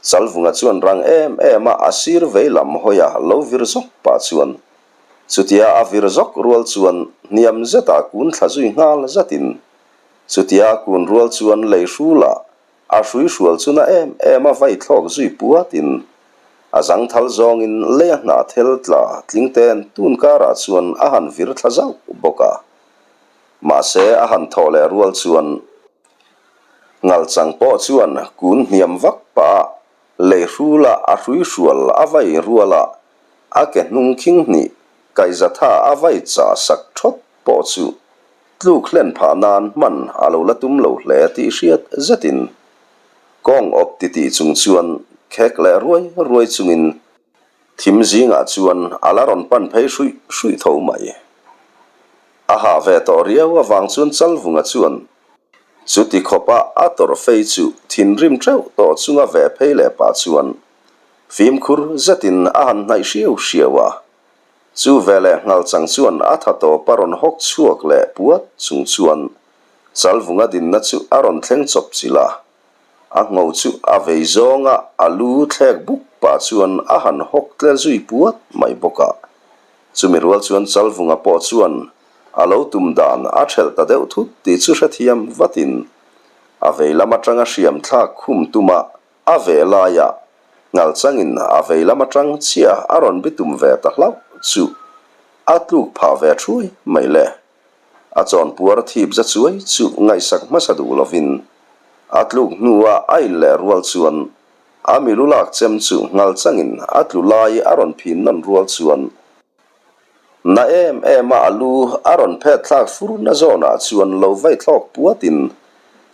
chalvunga chuan rang em em a a sir vei lam hawia lo vir zawk pah chuan chutia a vir zawk rual chuan hniam zetah kun thla zui nghal zatin chutia a kun rual chuan lei hrulah A hrui hrual chu na em em a vai thlawk zui puatin a zangthal zawngin lei a hnah thel tla tling ten tun karah chuan a han vir thla zauh bawk a. Mahse a han thawh leh rual chuan ngalchang pawh chuan kun hniam vak pah a lei hrula a hrui hrual a vai rual a a ke hnung khing hnih kaihzatha a vai chah sak thawt pawh chu Tluk hlen phah nan hman a lo la tum lo hle tih hriat zetin kawng awp titih chung chuan khek leh ruai ruai chungin thim zingah chuan a la rawn pan phei hruih hruih tho mai. A hah ve tawh riau avang chuan Chalvunga chuan chuti khawpa a tawrh fei chu thinrim teuh tawh chunga ve phei leh pah chuan fimkhur zetin a han hnaih hriau hriau a. Chu veleh Nghalchang chuan a tha tawp a rawn hawk chhuak leh puat chung chuan Chalvunga dinna chu a rawn thleng chawp chilh a. A ngho chu a vei zawnga a lu thlek buk pah chuan a han hawk tle zui puat mai bawk a. Chumi rual chuan Chalvunga pawh chuan a lo tum dan a thelh ta deuh thut tih chu hrethiam vatin a vei lam atanga hriam thlak khum tuma A ve laiah Ngalchangin a vei lam atang chiah a rawn bitum ve ta hlauh chu a tluk phah ve thuai mai le. A chawnpuar thip za chuai chu ngaihsak hmasa duh lovin a tluk hnua a in leh rual chuan a milu lak chem chu Ngalchangin a tlu lai a rawn phin nawn rual chuan na em em a a lu a rawn phet thlak fur na zawnah chuan lo vai thlawk puatin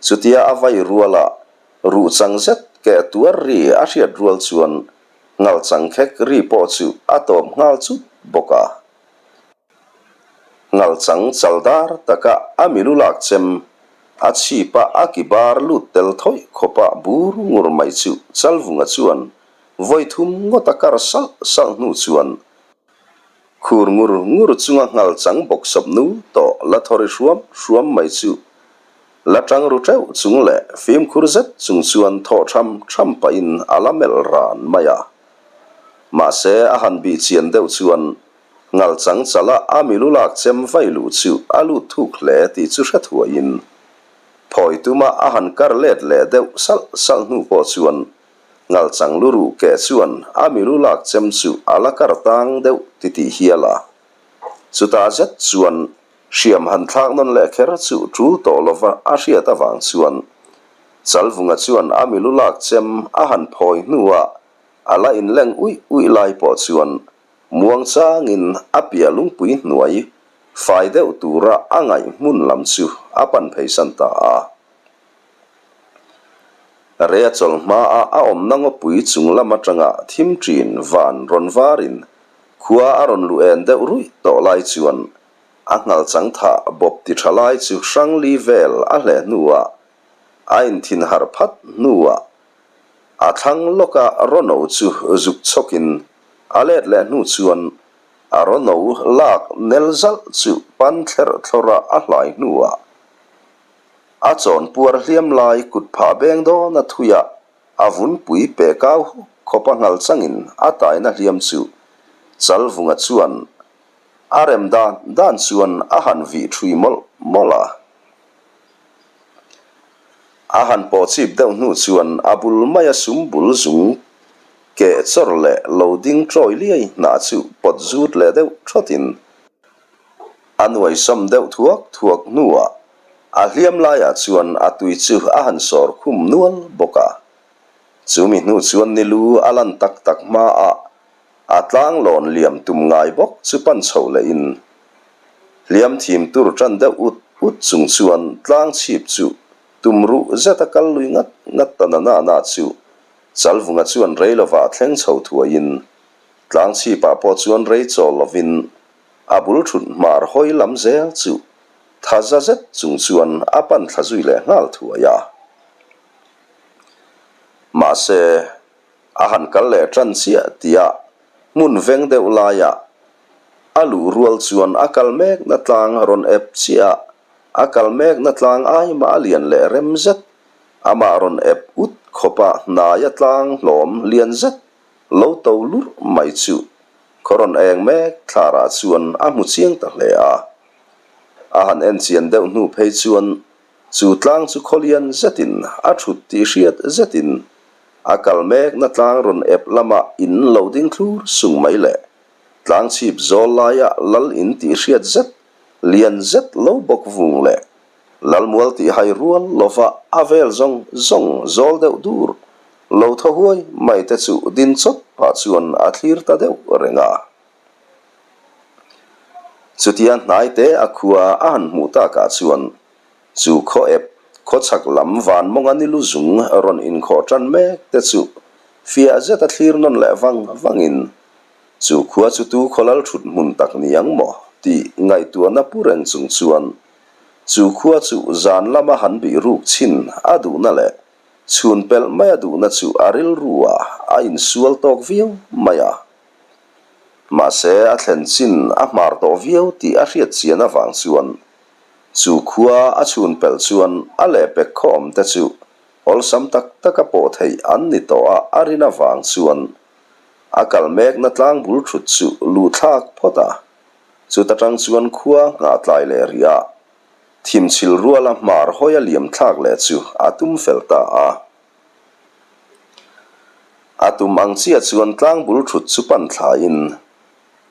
chutia a vai ruala Ruh chang zet keh tuar ri a hriat rual chuan ngal chang khek ri pawh chu a tawp nghal chut bawk a. Ngal chang chal dar taka a milu lak chem a chhip a a ki bar lut tel thawih khawpa bur ngur mai chu Chalvunga chuan vawi thum ngawt a kar salh salh hnu chuan Khur ngur ngur chunga nghal chang bawk sawp nu tawh la thawri hruam hruam mai chu la tang ru teuh chung leh fimkhur zet chung chuan thawh tham tham pahin a la melh ran mai a. Mahse a han bih chian deuh chuan nghal chang chala a milu lak chem vai luh chu a lut thuk hle tih chu hre thuaiin phawi tuma a han kar let leh deuh salh salh hnu pawh chuan Ngalchang lu ruh keh chuan a milu lak chem chu a la kar tang deuh titih hial a. Chutah zet chuan hriam han thlak nawn leh kher chu tul tawh lova a hriat avang chuan Chalvunga chuan a milu lak chem a han phawi hnuah a la inleng uih uih lai pawh chuan muang changin a piah lungpui hnuai fai deuh tura a ngaih hmun lam chu a pan pheisan ta a. Rea chawlh hmaa a awmna ngawpui chung lam atanga thim ṭin van rawn varin khua a rawn luh en deuh ruih tawh lai chuan a nghal chang thah bawp ti ṭha lai chu hrangli vel a hleh hnuah a inthin harh phat hnuah a thlang lawka rawno chu zuk chhawkin a let leh hnu chuan a rawno lak nel zalh chu pan thlerh thlawrha a hlai hnuah A chawnpuar hliam lai kut phah beng dawn a thui a, a vunpui pe kau hawk khawp a nghal changin a taina hliam chu Chalvunga chuan a rem dan dan chuan a han vih thui mawlh mawlh a. A han pawh chip deuh hnu chuan a bul maia sum bul zung keh chawr leh lo ding tawi liai hnah chu pawt zut leh deuh thawtin. A nuaisawm deuh thuak thuak hnuah a hliam laiah chuan a tui chu a han sawr khum nual bawk a. Chumi hnu chuan ni lu a lan tak tak hmaah a tlang lawn liam tum ngai bawk chu pan chho lehin hliam thim tur tan deuh ut ut chung chuan tlang chhip chu tum ruh zeta kal lui ngat ngat ta na na na chu Chalvunga chuan rei lovah thleng chho thuaiin tlang chhipah pawh chuan rei chawl lovin a bul thut hmar hawi lam zel chu tha za zet chung chuan a pan thla zui leh nghal thuai a. Mahse, a han kal leh tan chiah tih a hmun veng deuh laiah a luh rual chuan a kal mekna tlang rawn ep chiah a, a kal mekna tlang ai mah a lian leh rem zet, amah rawn ep ut khawpa hnaia tlang hlawm lian zet lo to lurh mai chu khaw rawn eng mek thlarah chuan a hmu chiang ta hle a. A han en chian deuh hnu phei chuan chu tlang chu khawlian zetin a thut tih hriat zetin a kal mekna tlang rawn ep lamah in lo ding thlur sung mai le. Tlang chhip zawl laia lal in tih hriat zet lian zet lo bawk vung leh Lalmual tih hai rual lova a vel zawng zawng zawl deuh dur lo thaw huai mai te chu din chawt pah chuan a thlir ta deuh reng a. Chutia hnai te a khua a han hmuh takah chuan chu khaw ep khaw chhak lam van mawnga ni lu zung rawn inkhawh tan mek te chu fiah zet a thlir nawn leh vang vangin chu khua chu tu khaw lal thut hmun tak ni ang maw tih ngaihtuahna pu reng chung chuan Chu khua chu zan lama han bih ruk chhin a duhna leh chhun pelh mai a duhna chu a rilru ah a insual tawk viau mai a. Mahse a thlen chin a hmar tawh viau tih a hriat chian avang chuan chu khua a chhun pelh chuan a lehpek khaw awm te chu awlsam tak taka pawh theih an ni tawh a a rin avang chuan a kal mekna tlang bul thut chu luh thlak phawt a. Chuta tang chuan khua nghah tlai leh rih a, thimchhil ruala hmar hawi a liam thlak leh chu a tum fel ta a. A tum ang chiah chuan tlang bul thut chu pan thlaiin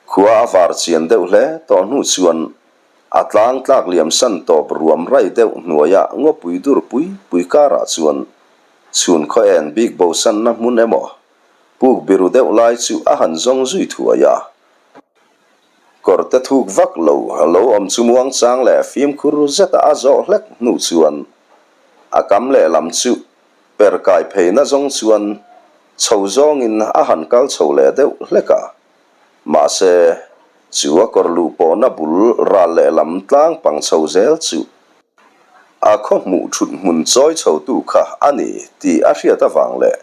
khua a var chian deuh hle tawh hnu chuan a tlang tlak liam san tawp ruam rai deuh hnuaia ngawpui dur pui pui karah chuan chhun khaw en bik bosanna hmun emaw puk biru deuh lai chu a han zawng zui thuai a. Kawrte thuk vak lo lo awm chu muangchang leh fimkhur zeta a zawh hlek hnu chuan a kam lehlam chu per kai pheina zawng chuan chho zawngin a han kal chho leh deuh hlek a. Mahse, chu a kawr luh pawhna bul ral lehlam tlang pang chho zel chu a khaw hmuh thut hmun chawi chhotu kha a ni tih a hriat avang leh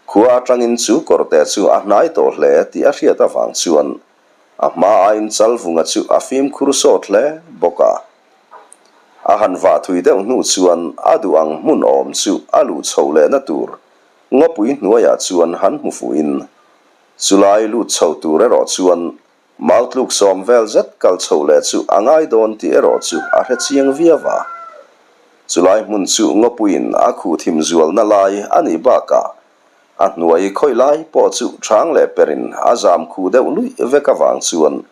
Khua atangin chu kawrte chu a hnai tawh hle tih a hriat avang chuan a hma aiin Chalvunga chu a fimkhur sawt hle bawk a. A han vah thui deuh hnu chuan a duh ang hmun awm chu a luh chhoh lehna tur ngawpui hnuaiah chuan han hmu fuhin chulai lut chho tur erawh chuan Mau tluk sawm vel zet kal chho leh chu a ngai dawn tih erawh chu a hre chiang viau a. Chulai hmun chu ngawpuiin a khuh thim zualna lai a nih bakah a hnuai khawi lai pawh chu chang leh perin a zam khuh deuh luih vek avang chuan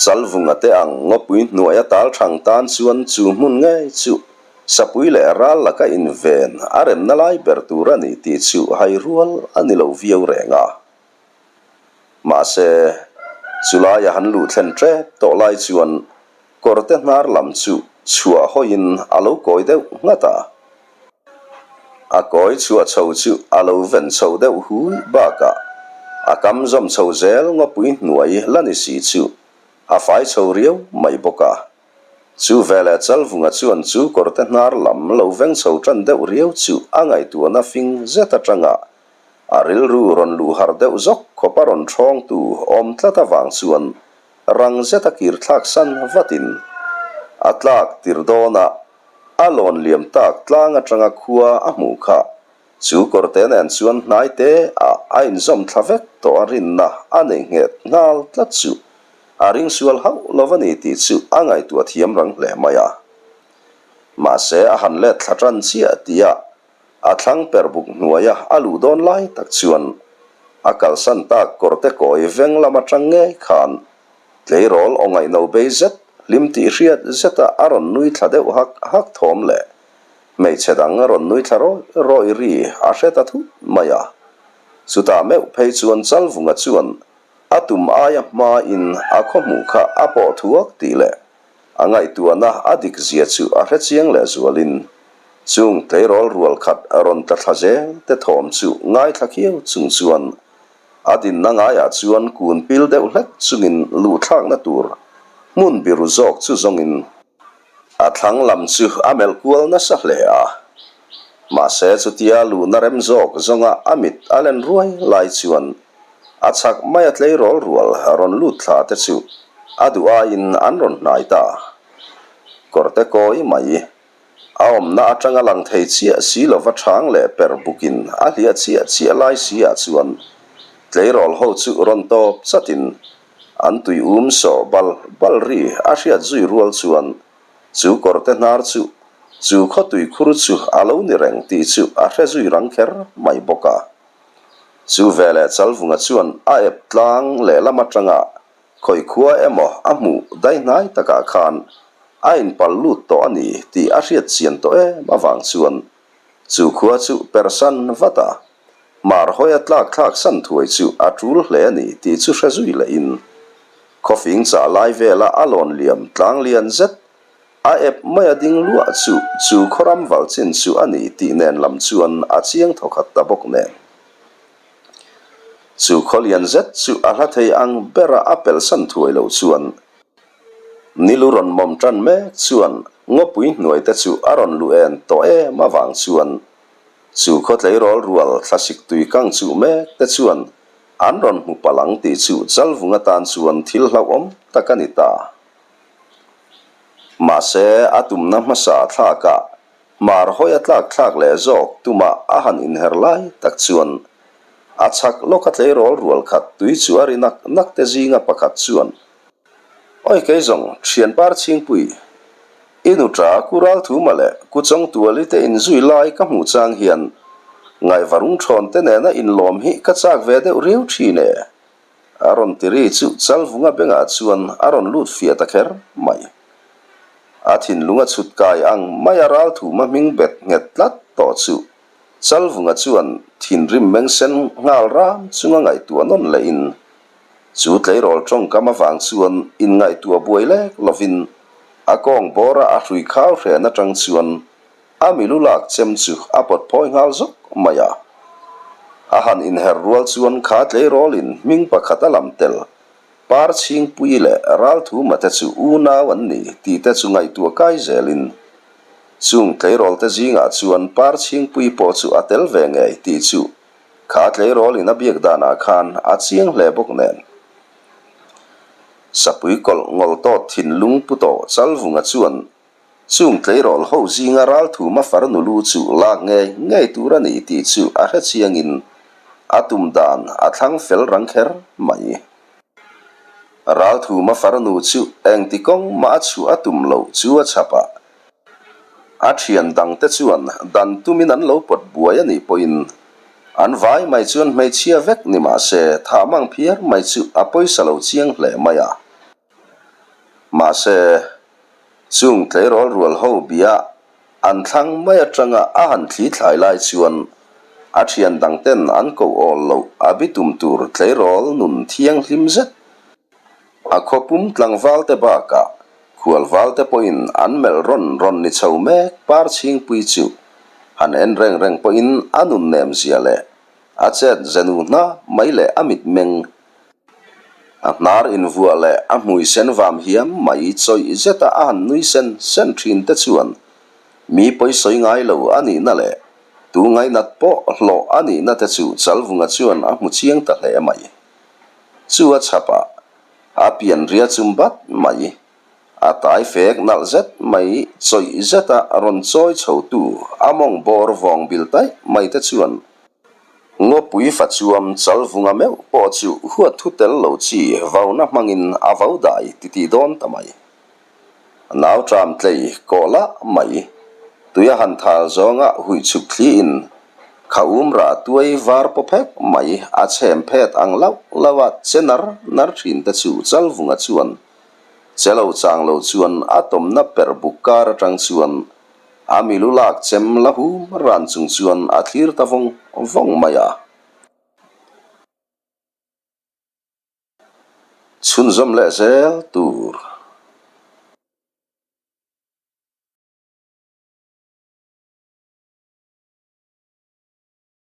Chalvunga te ang ngawpui hnuai a tal thang tan chuan chu hmun ngei chu sapui leh ral laka inven a remna lai ber tur a ni tih chu hai rual a ni lo viau reng a. Mahse, chulaia han luh thlen ṭep tawh lai chuan kawrte hnar lam chu chhuah hawiin a lo kawi deuh nghat a. A kawi chhuah chho chu a lo ven chho deuh hui bakah a kam zawm chho zel ngawpui hnuai la ni si chu a fai chho riau mai bawk a. Chu veleh Chalvunga chuan chu kawrte hnar lam lo veng chho ṭan deuh riau chu a ngaihtuahna fing zet aṭanga A rilru rawn luh harh deuh zawk khawp a rawn ṭhawngtu awm tlat avang chuan rang zet a kir thlak san vatin a tlak tir dawn a, a lawn liam tak tlang aṭanga khua a hmuh kha chu kawrte nen chuan hnai te ah a inzawm thla vek tawh a rinna a nei nghet nghal tlat chu a ring sual hauh lo a ni tih chu a ngaihtuah thiam rang hle mai a. Mahse a han let thla ṭan chiah tih a A thlang per buk hnuaia a luh dawn lai tak chuan a kalsan tak kawrte kawi veng lam atang ngei khan tleirawl aw ngaihno bei zet. Hlim tih hriat zeta a rawn nui thla deuh hak hak thawm leh hmeichhe dang a rawn nui thla rawih rawih ri a hre ta thut mai a. Chutah meuh phei chuan Chalvunga chuan a tum aia hmain a khawhmuh kha a pawh thuak tih leh a ngaihtuahna a dik zia chu a hre chiang leh zualin chung tleirawl rual khat rawn tla thla zel te thawm chu ngaithla khiau chung chuan A dinna ngaiah chuan kun pil deuh hlek chungin luhthlakna tur hmun biru zawk chu zawngin a thlang lam chu a melh kual nasa hle a. Mahse chutia luhna rem zawk zawnga a mit a len ruai lai chuan a chhak maia tleirawl rual rawn lut thla te chu a duh aiin an rawn hnai ta. Kawrte kawi mai. A awmna atanga lang thei chiah si lova chhang leh per bukin a hliah chiah chiah lai si ah chuan tleirawl ho chu rawn tawp chatin an tui um sawh bal bal ri a hriat zui rual chuan chu kawrte hnar chu chu khaw tui khur chu a lo ni reng tih chu a hre zui rang kher mai bawk a. Chu veleh Chalvunga chuan a ep tlang lehlam atanga Khawi khua emaw a hmuh dai hnai takah khan a inpal lut tawh a ni tih a hriat chian tawh em avang chuan chu khua chu persan vat a, hmar hawia tlak thlak san thuai chu a tul hle a ni tih chu hre zui lehin khawfing chah lai vela a lawn liam tlang lian zet a ep maia ding luah chu chu khawram val chin chu a ni tih nen lam chuan a chiang thawkhat ta bawk nen. Chu khawlian zet chu a hla thei ang bera a pelhsan thuai lo chuan Nilu rawn mawm tan mek chuan ngawpui hnuai te chu a rawn luh en tawh em avang chuan chu khaw tleirawl rual thlasik tui kang chuh mek te chuan an rawn hmu palh ang tih chu Chalvung atan chuan thil hlauhawm tak a ni ta. Mahse a tumna hmasa thlakah Hmar hawi a tlak thlak leh zawk tumah a han inher lai tak chuan a chhak lawka tleirawl rual khat tui chu a ri nak nak te zinga pakhat chuan, Awi kei zawng, thian par chhingpui, i nuṭa ku Ralthuma leh ku Chawngtuali te inzui lai ka hmuh chang hian ngaivarung thawn te nena inlawm hi ka chak ve deuh riau thin e. A rawn ti ri chu Chalvunga bengah chuan a rawn lut fiah ta kher mai. A thinlung a chhut kai ang mai a ralthuma hming bet nghet tlat tawh chu Chalvunga chuan thinrim meng sen nghal ram chunga ngaihtuah nawn lehin chu tleirawl tawngkam avang chuan inngaihtuah buai lek lovin a kawng bawra a hrui khau hren atang chuan A milu lak chem chu a pawt phawi nghal zawk mai a. A han inher rual chuan kha tleirawlin hming pakhat a lam tel, Par Chhingpui leh Ralthuma te chu unau an ni tih te chu ngaihtuah kai zelin chung tleirawl te zingah chuan Par Chhingpui pawh chu a tel ve ngei tih chu kha tleirawlin a biak danah khan a chiang hle bawk nen. Sapui kawlh ngawl tawt thinlung pu tawh Chalvunga chuan Chung tleirawl ho zinga ralthuma farnu lu chu lak ngei ngei tur a ni tih chu a hre chiangin a tum dan a thlang fel rang kher mai. Ralthuma farnu chu engti kawng mah a chhuah a tum lo chu a chhap a, a thian dangte chuan dan tumin an lo pawt buai a nih pawhin an vai mai chuan hmeichhia vek ni mah se thah mang phiar mai chu a pawisa lo chiang hle mai a. Mahse, chung tleirawl rual ho bia an thlang mai atanga a han thli thlai lai chuan a thian dang ten an koh awl loh a bitum tur tleirawl nun thianghlim zet. A khawpum tlangval te bakah khualval te pawhin an melh rawn rawn ni chho mek par chhingpui chu han en reng reng pawhin a nun nem zia leh a chet zenu hna mai leh a mitmeng A hnar invuah leh a hmui sen vam hiam mai chawih zeta a han nui sen sen thin te chuan mi pawisawi ngai lo a nihna leh tu ngainat pawh hlawh a nihna te chu Chalvunga chuan a hmu chiang ta hle mai. Chu a chhapah a pian ria chum bat mai. A tai fek nalh zet mai chawih zeta rawn chawi chhotu a mawng bawr vawng bil taih mai te chuan Ngawpui fa chuam Chalvunga meuh pawh chu huat thu tel lo chi vauna hmangin a vo dai titih dawn ta mai. Nau tram tlei kawh lah mai. Tui a han thal zawnga huih chhuk thliin kha um rah tuai var paw phek mai a chhem phet ang lauh lauh a che nar nar thin te chu Chalvunga chuan. Che lo chang lo chuan a tawmna per buk kar atang chuan a milu lak chem la hum ran chung chuan a thlir ta vawng vawng mai a. Chhunzawm leh zel tur.